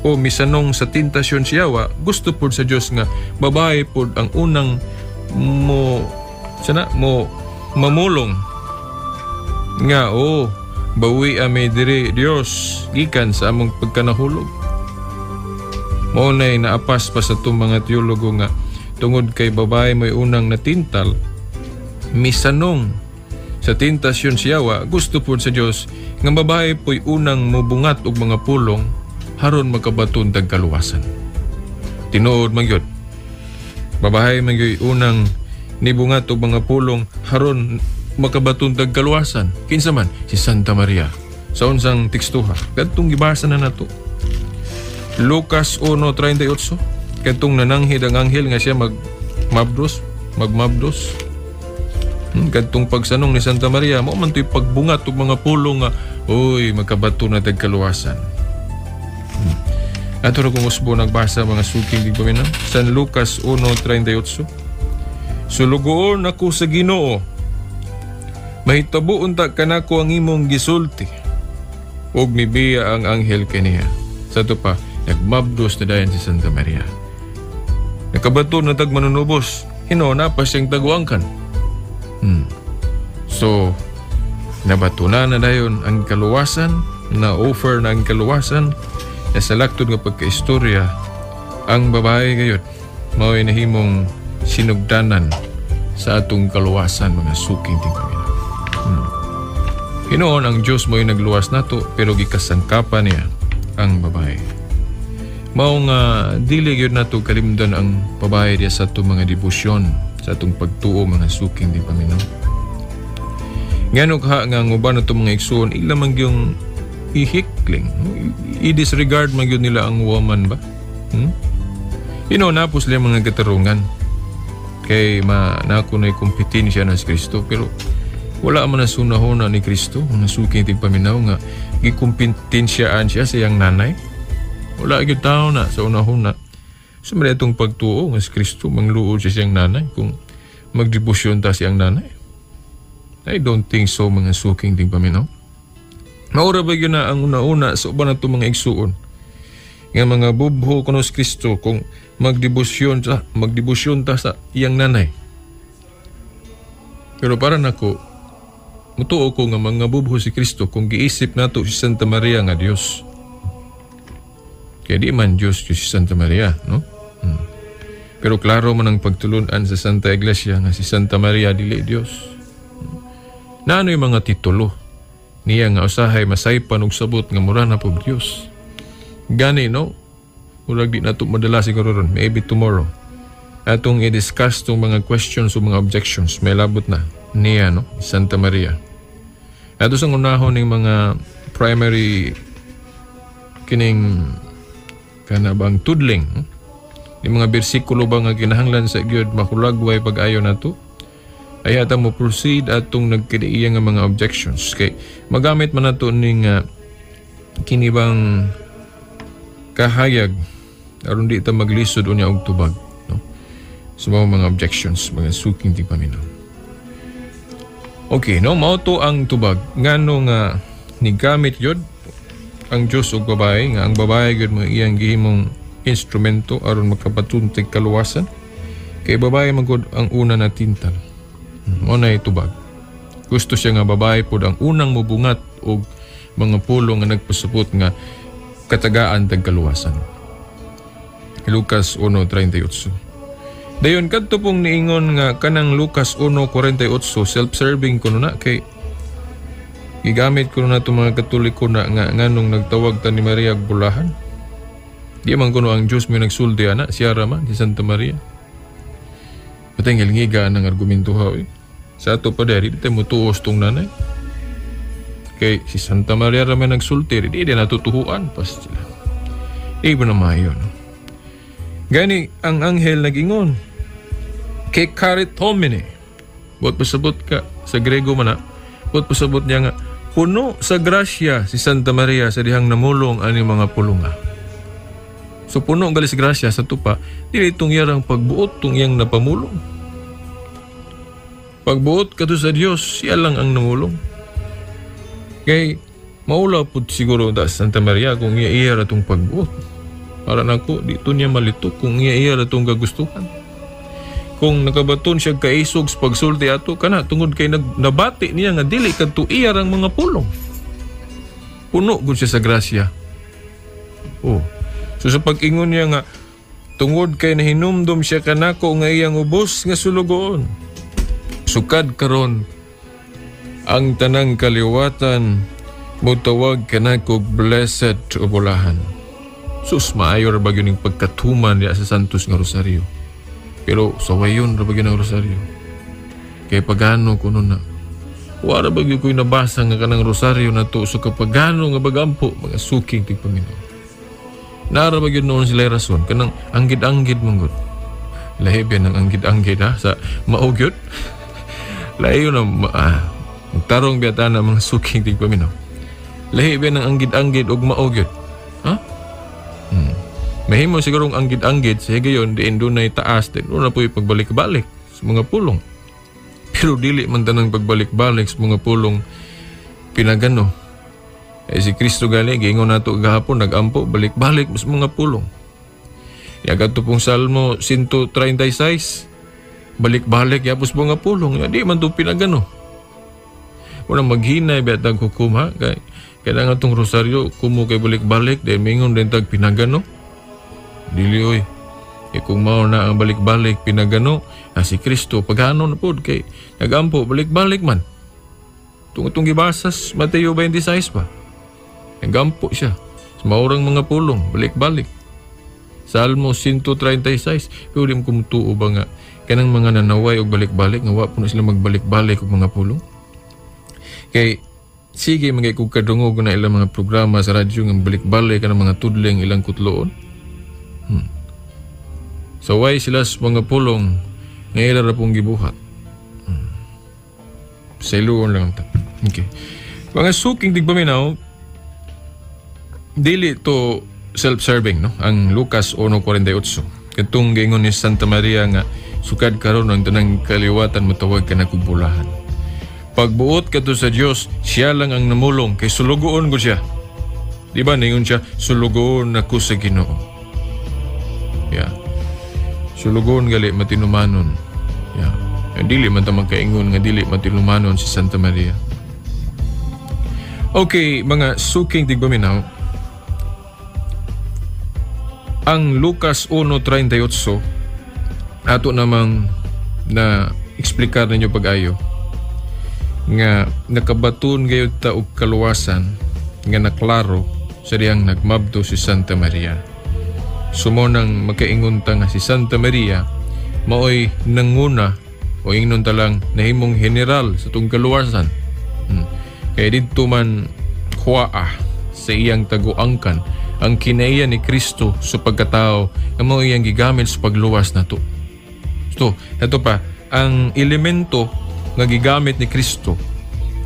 o misanong sa tintasyon siyawa, gusto pud sa Dios nga babae pud ang unang mo sana mo mamulong nga, "Oh, bawi ami diri, Dios, gikan sa among pagkanahulog." Mao nay naapas pa sa itong mga teologo nga tungod kay babae may unang natintal, misanong sa tintasyon siyawa, gusto po sa Dios nga babae po'y unang mubungat og mga pulong haron magkabaton tag kaluwasan. Tinuod man gyud. Babae man gyud unang nibungat og mga pulong haron makabaton tag kaluwasan. Kinsa man? Si Santa Maria. Sa unsang tekstuha? Kadtong gibasa na nato. Lucas 1:38. Kadtong nananghid ang anghel nga siya magmabdos, magmabdos. Kadtong pagsanong ni Santa Maria, mao man to'y pagbungat og mga pulong nga, "Uy, magkabato na tag kaluwasan." Ato ra kung usbo nagbasa, mga suking tigpaminaw. San Lucas 1:38. "Sulugoon ako sa Ginoo. Mahitabo unta kanako ang imong gisulti." Ug mibiya ang anghel kaniya. Sa ato pa, nagmabdos na dayon si Santa Maria. Nakabato na tag manunubos. Hino na pa siyang taguangkan. So, nabato na na dayon ang kaluwasan, na-offer na ang kaluwasan, na sa laktod nga pagkaistorya, ang babae gayud mao'y nahimong sinugdanan sa atong kaluwasan, mga suking tingpaminaw. Hinoon ang Diyos mo'y nagluwas nato, pero gikasangkapan niya ang babae. Mao nga dili gyud nato kalimdan ang babae diya sa atong mga debosyon, sa atong pagtuo, mga suking tingpaminaw. Ngano ka nga ang uban nato mga igsuon ila man gyung ihikling, i-disregard man gyud nila ang woman ba? Napos nila mga katarungan kay ma nako na kompetensya na si Kristo, pero wala man na sunahona ni Kristo, mga suking tigpaminaw, nga gikumpetensyahan siya sa iyang nanay. Wala gyud tao na sa unahuna. So may itong pagtuo nga si Kristo mangluod siya siyang nanay kung magdebosyon ta siyang nanay. I don't think so, mga suking tigpaminaw. Maura ba yun na ang una-una sa uban nato mga igsuon nga mga bubho kuno si Kristo kung magdebosyon ta sa iyang nanay? Pero para nako, mutuo ko nga mga bubho si Kristo kung giisip nato si Santa Maria nga Dios. Kaya di man Dios si Santa Maria, no? Pero klaro man ang pagtulunan sa Santa Iglesia nga si Santa Maria dili Dios. Naano yung mga titulo niya nga usahay masaypan og sabot nga mura na po Dios. Gani, no? Murag di nato madala siguro ron. Maybe tomorrow atong i-discuss tong mga questions o mga objections. May labot na niya, no? Santa Maria. Ato sa unahon ning mga primary kining kana bang tudling, no? Yung mga bersikulo ba nga kinahanglan sa gyud makulagway pag-ayo nato ay ata mo proceed atong nagkiniiya nga mga objections kay magamit man nato ning kinibang kahayag aron di ta maglisod unya og tubag, no, sa mga objections, mga suking tigpaminaw. Okay, no, mao to ang tubag ngano nga nigamit yun ang Dios og babae, nga ang babae gyud mo iyang gihimong instrumento aron makabaton tag kaluwasan. Kay babae man gud ang una na tintal. Mao na tubag. Gusto siya nga babae pod ang unang mobungat og mga pulong nga nagpasabot nga katagaan tag kaluwasan. Lucas 1:38. Dayon kadto pong niingon nga kanang Lucas 1:48 self-serving kuno na, kay gigamit kuno na itong mga Katoliko na nga nganong nagtawag ta ni Maria og bulahan. Di man kuno ang Diyos may nagsulti ana, siya ra man si Santa Maria. Patay ngiga ang argumento ha. Sa ato pa diri, di tayo mutuos tong nanay. Kay si Santa Maria ra may nagsulti, di di natutuhuan pas sila. Di ba na maayo, no? Gani ang anghel nagingon, "Kecharitomene." Buot pasabot ka sa Grego man na, buot pasabot niya nga puno sa grasya si Santa Maria sa dihang namulong ani mga pulunga. So puno gali sa grasya sa tupa, dili itong yarang pagbuot tong iyang napamulong. Pagbuot kadto sa Dios, siya lang ang namulong. Kay maulaw pud siguro da Santa Maria kung iya iya ra tong pagbuot. Para nako dito niya malito kung iya iya ra tong kagustuhan. Kung nakabaton siya kaisog sa pagsulti ato kana tungod kay nabati niya nga dili kadto iya rang mga pulong. Puno gud siya sa grasya. Oh. So sa pag-ingon niya nga tungod kay nahinumdom siya kanako nga iyang ubos nga sulugoon. Sukad karon ang tanang kaliwatan mutawag kanako blessed o bulahan. Sus, maayo ra ba gyud ning pagkatuman diya sa Santos nga Rosario. Pero sawayon ra ba gyud ang Rosaryo. Kay pagano kuno na. Wala ba gyud ko'y nabasa nga kanang Rosaryo na to sa kapagano nga bagampo, mga suking tigpaminaw. Nara ba gyud noon sila rason kanang anggid-anggid man gud. Lahi ba ng anggid-anggid ha sa mao gyud. Lahi yun ang magtarong biyata na mga suking tigpaminaw. Lahi ba ng anggid-anggid og mao gyud. Ha? Mahimo sigurong anggid-anggid sa higayon diin dunay taas, diin doon na po'y pagbalik-balik sa mga pulong. Pero dili man tanang pagbalik-balik sa mga pulong pinagano. Eh, si Kristo gali, giingon nato gahapon, nagampo, balik-balik sa mga pulong. Yaga to pong Salmo 136, balik-balik yapos mga pulong. Ya, di man to pinagano. Unang maghinay ba tag hukom ha? Kay, kailangan tong rosaryo, kumo kay balik-balik, dahil mingon din tag pinagano. Dili oy. Eh, kung mao na ang balik-balik pinagano, si Kristo pagano na pod kay nagampo balik-balik man. Tungod gibasa sa Mateo 26 pa. Nagampo siya sa maurang mga pulong, balik-balik. Salmo 136, pero di mo kumutuo ba nga kanang mga nanaway og balik-balik nga wa po na sila magbalik-balik og mga pulong. Kay sige mga kung kadungog na ilang mga programa sa radyo nga balik-balik kanang mga tudling ilang kutloon. Saway sila sa mga pulong nga ila ra pong gibuhat. Sa iluon lang ta. Okay. Mga suking tigpaminaw, dili to self-serving, no? Ang Lucas 1:48. Katong giingon ni Santa Maria nga sukad karon ang tanang kaliwatan motawag kanakog bulahan. Pagbuot kadto sa Dios, siya lang ang namulong kay sulugoon ko siya. Di ba ningon siya, sulugoon ako sa Ginoo. Yeah. Sulugoon gali matinumanon. Yeah. Dili man ta magkaingon nga dili matinumanon si Santa Maria. Okay, mga suking tigpaminaw, ang Lucas 1:38 ato namang na eksplikar ninyo pag-ayo nga nakabaton gayud ta og kaluwasan nga naklaro sa dihang nagmabdo si Santa Maria. Sumo nang makaingon ta nga si Santa Maria maoy nanguna o ingnon ta lang nahimong general sa tong kaluwasan. Kay didto man huaa sa iyang taguangkan ang kinaiya ni Kristo sa pagkatao nga mao iyang gigamit sa pagluwas nato. So, ito pa, ang elemento nga gigamit ni Kristo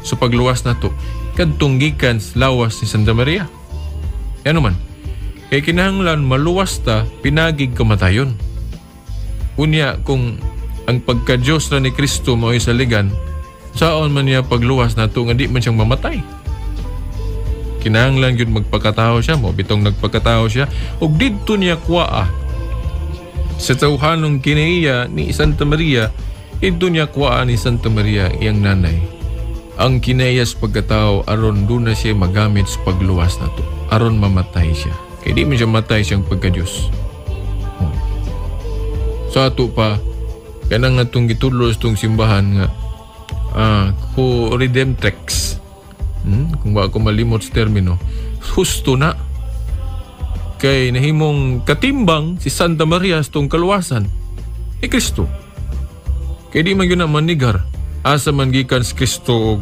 sa pagluwas nato kadtong gikan sa lawas ni Santa Maria. Ano man? Kay kinahanglan maluwas ta pinagig kamatayon. Unya kung ang pagka-Diyos ra ni Kristo mao'y saligan, saon man niya pagluwas nato nga di man siyang mamatay. Kinahanglan gyud magpakatao siya mo bitong nagpakatao siya ug didto niya kuaa sa tawhanong kinaiya ni Santa Maria, didto niya kuaa ni Santa Maria iyang nanay ang kinaiya sa pagkatao aron doon na siya magamit sa pagluwas nato, aron mamatay siya kay di man siya matay siyang pagka-Diyos. Oh. Sa ato pa kanang atong gitudlo sa itong simbahan nga ko redemptrix, kung ba ako malimot sa termino, husto na kay nahimong katimbang si Santa Maria sa itong kaluwasan ni Kristo. Kay di man yun na manigar asa man gikan si Kristo og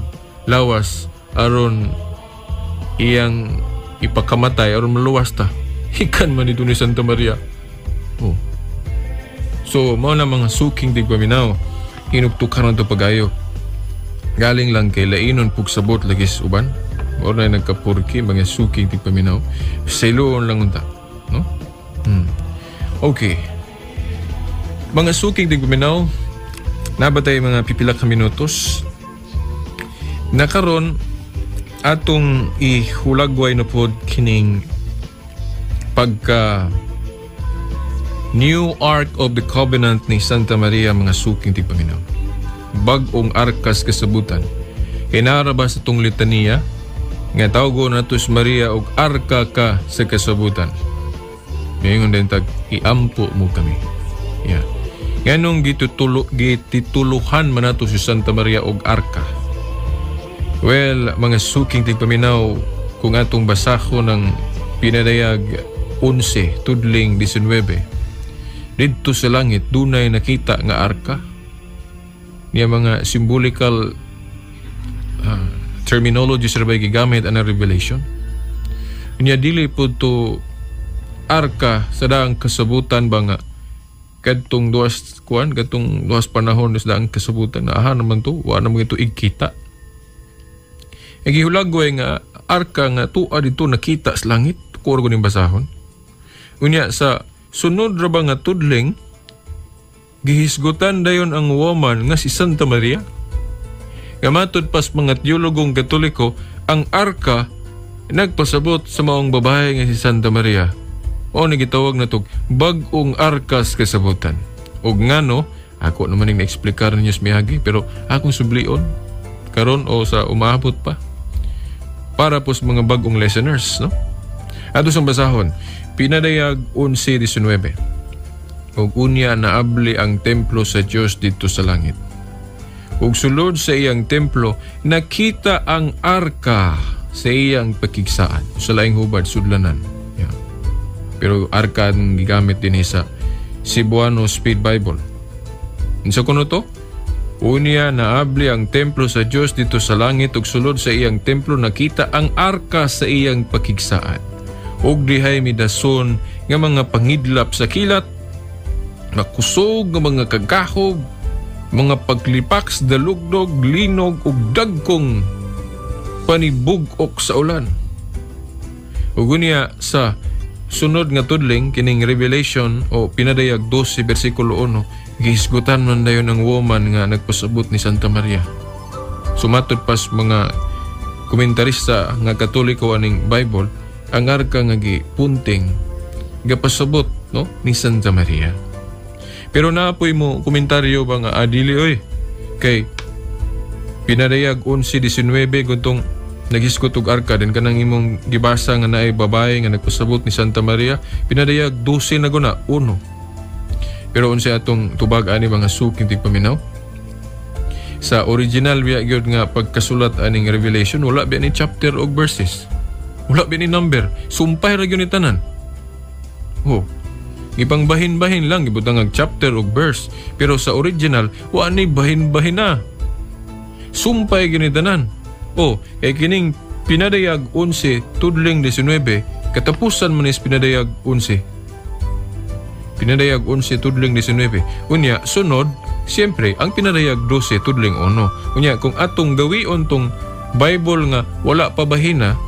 lawas aron iyang ipakamatay aron maluwas ta. Hikan man ito ni Santa Maria. Oh. So mao na, mga suking tigpaminaw, hinugtukan to pagayo. Galing lang kay lainon pugsabot lagi sa uban. Mao na nagkapurki, mga suking tigpaminaw. Sayloon lang unta, no? Okay. Mga suking tigpaminaw, nabatay mga pipila ka minutos. Nakaron atong ihulagway na pod kining pagka New Ark of the Covenant ni Santa Maria, mga suking tigpaminaw. Bag-ong arkas kasabutan. Kay naa ba sa tong litaniya nga tawgo nato si Maria og arka ka sa kasabutan. Ngayon din tag iampo mo kami. Yeah. Nganong gitituluhan man nato si Santa Maria og arka? Well, mga suking tigpaminaw, kung atong basahon ng Pinadayag 11, tudling 19, didto sa langit, dunay nakita nga arka. Niya mga symbolical terminology sa bay gigamit ang Revelation. Niya dili po to arka sa daang kasabutan ba nga kadtong duas kuan, kadtong duas panahon sa daang kasabutan na aha naman to, wa naman ito igkita. E gihulagway nga arka nga tuwa dito nakita sa langit, kuwar ko ning basahon. Unya sa sunod ra ba nga tudling, gihisgutan dayon ang woman nga si Santa Maria. Nga matud pas mga teologong Katoliko, ang arka nagpasabot sa maong babae nga si Santa Maria. O ni gitawag na tog bag-ong arkas kasabutan. Og ngano, ako naman ning na-eksplikar ninyo sa miagi, pero akong sublion karon o sa umaabot pa para po sa mga bagong listeners, no? Ato sa basahon, Pinadayag 11:19. Ug unya naabli ang templo sa Dios dito sa langit. Ug sulod sa iyang templo, nakita ang arka sa iyang pakigsaan. Sa laing hubad, sudlanan. Yeah. Pero arka ang gigamit din sa Cebuano Speed Bible. Unsa kuno to? Unya naabli ang templo sa Dios dito sa langit ug sulod sa iyang templo nakita ang arka sa iyang pakigsaan. Ug dihay midason nga mga pangidlap sa kilat, makusog nga mga kagahog, mga paglipak sa dalugdog, linog ug dagkong panibug-ok sa ulan. Ug unya sa sunod nga tudling kining Revelation o Pinadayag 12 bersikulo 1, gihisgutan man dayon ang woman nga nagpasabot ni Santa Maria. Sumatod pas mga komentarista nga Katoliko aning Bible, ang arka nga gipunting gapasabot, no, ni Santa Maria. Pero naapoy mo komentaryo ba nga adili oy kay Pinadayag 11:19 guntong naghisgot og arka din kanang imong gibasa nga naay babae nga nagpasabot ni Santa Maria, Pinadayag 12 na guna 1. Pero unsay atong tubag ani, mga suking tigpaminaw? Sa original biya gyud nga pagkasulat aning Revelation, wala biya ni chapter og verses. Wala biya ni number. Sumpay ra gyud ni tanan. Oh. Gipang bahin-bahin lang gibutang ang chapter og verse, pero sa original wa ni bahin-bahin na. Sumpay gyud ni tanan. Oh, kay kining Pinadayag 11 tudling 19, katapusan man is Pinadayag 11. Pinadayag 11 tudling 19. Unya sunod siyempre ang Pinadayag 12 tudling 1. Unya kung atong gawion tong Bible nga wala pa bahina,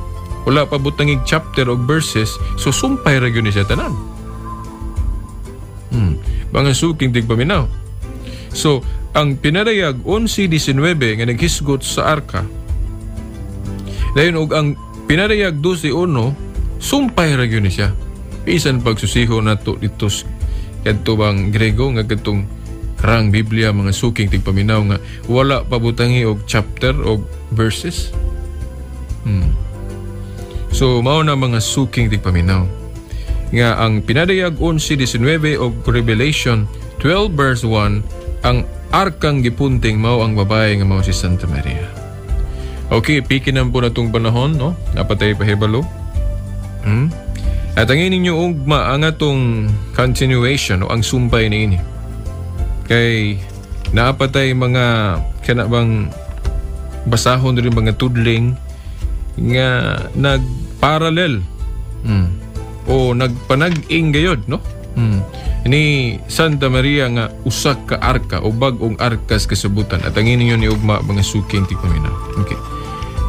wala pa butangig chapter og verses, so sumpay ra gyud ni siya tanan. Mga suking tigpaminaw. So, ang Pinadayag 11:19 nga naghisgot sa arka. Dayon og ang Pinadayag 12:1, sumpay ra gyud ni siya. Bisan pagsusiho nato dito kadto bang Grego nga kadtong karang Biblia, mga suking tigpaminaw, nga wala pa butangi og chapter og verses. So mao na, mga suking tigpaminaw, nga ang Pinadayag 11:19 og Revelation 12 verse 1, ang arkang gipunting mao ang babae nga mao si Santa Maria. Okay, pikinan po na itong panahon, no? Napatay pahibalo. At ang ninyo ugma ang atong continuation o ang sumpay niini. Kay naapatay mga kana bang basahon rin mga tudling nga nagparallel o nagpanag-ing gayod, no? Ni Santa Maria nga usa ka arka o bag-ong arkas kasabutan at ang ninyo ni ugma, mga suking tigpaminaw. Okay.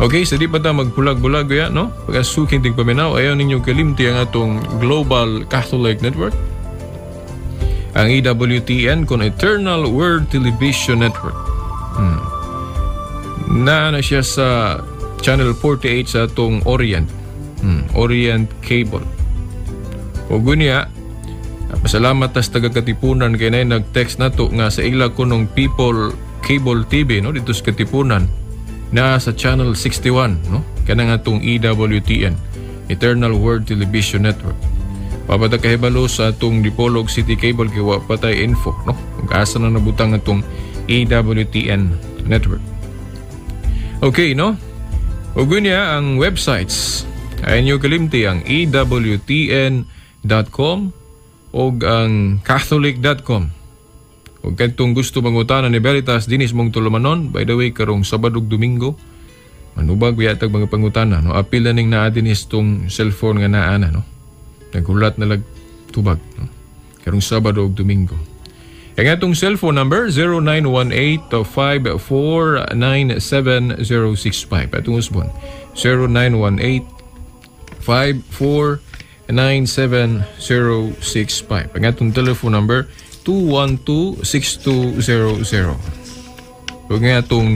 Okay, sa di pa ta magbulag-bulag ya, no? Pag suking tigpaminaw, ayaw ninyo kalimti ang atong Global Catholic Network. Ang EWTN kon Eternal Word Television Network. Na na siya sa Channel 48 sa atong Orient. Orient Cable. O gunya, pasalamat tas taga Katipunan kay nay nag-text nato nga sa ila kunong People Cable TV, no, dito sa Katipunan na sa Channel 61, no, kanang atong EWTN, Eternal Word Television Network. Pabata kahibalo sa atong Dipolog City Cable kay wa pa tay info, no, kung asa na nabutang atong EWTN network. Okay, no? Ug niya ang websites. Ay inyo kalimti ang ewtn.com o ang catholic.com. Ug kadtong gusto mangutana ni Veritas dinis mong tulumanon, by the way, karong Sabado ug Domingo, manubag biya tag mga pangutana, no? Apil na ning naa dinis tong cellphone nga naa na, no? Naghulat na lag tubag, no? Karong Sabado ug Domingo. Ang atong cellphone number 0918-5497065. Atong usbon 0918-5497065. Ang atong telephone number 212-6200. Ug ang atong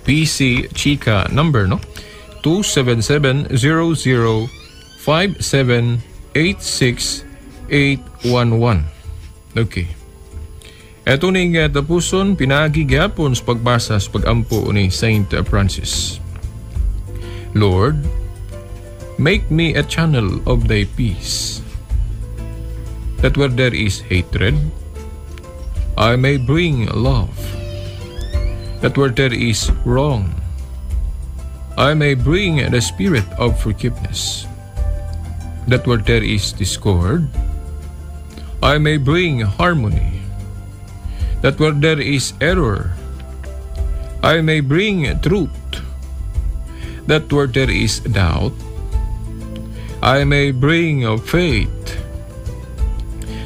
PC Chika number, no? 277-00-5786811. Okay. Eto ning tapuson pinaagi gyapon sa pagbasa sa pagampo ni Saint Francis. Lord, make me a channel of thy peace, that where there is hatred, I may bring love, that where there is wrong, I may bring the spirit of forgiveness, that where there is discord, I may bring harmony, that where there is error, I may bring truth, that where there is doubt, I may bring faith,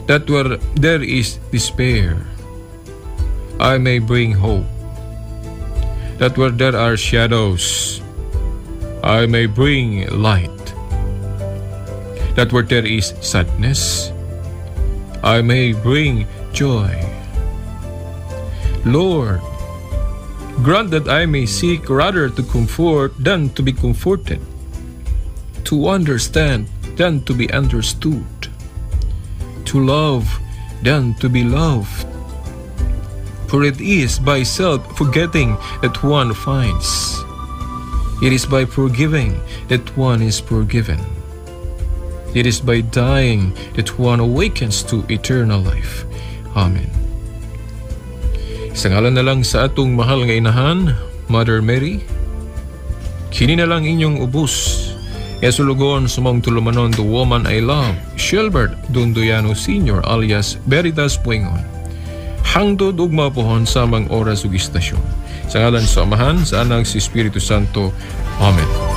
that where there is despair, I may bring hope, that where there are shadows, I may bring light, that where there is sadness, I may bring joy. Lord, grant that I may seek rather to comfort than to be comforted, to understand than to be understood, to love than to be loved. For it is by self-forgetting that one finds. It is by forgiving that one is forgiven. It is by dying that one awakens to eternal life. Amen. Sa ngalan na lang sa atong mahal nga inahan, Mother Mary, kini na lang inyong ubos. Nga sulugon sa mong tulumanon, the woman I love, Shilbert Dondoyano Sr. alias Veritas Puingon. Hangtod ugma pohon sa amang oras ug istasyon. Sa ngalan sa Amahan, sa Anak, sa Espiritu Santo. Amen.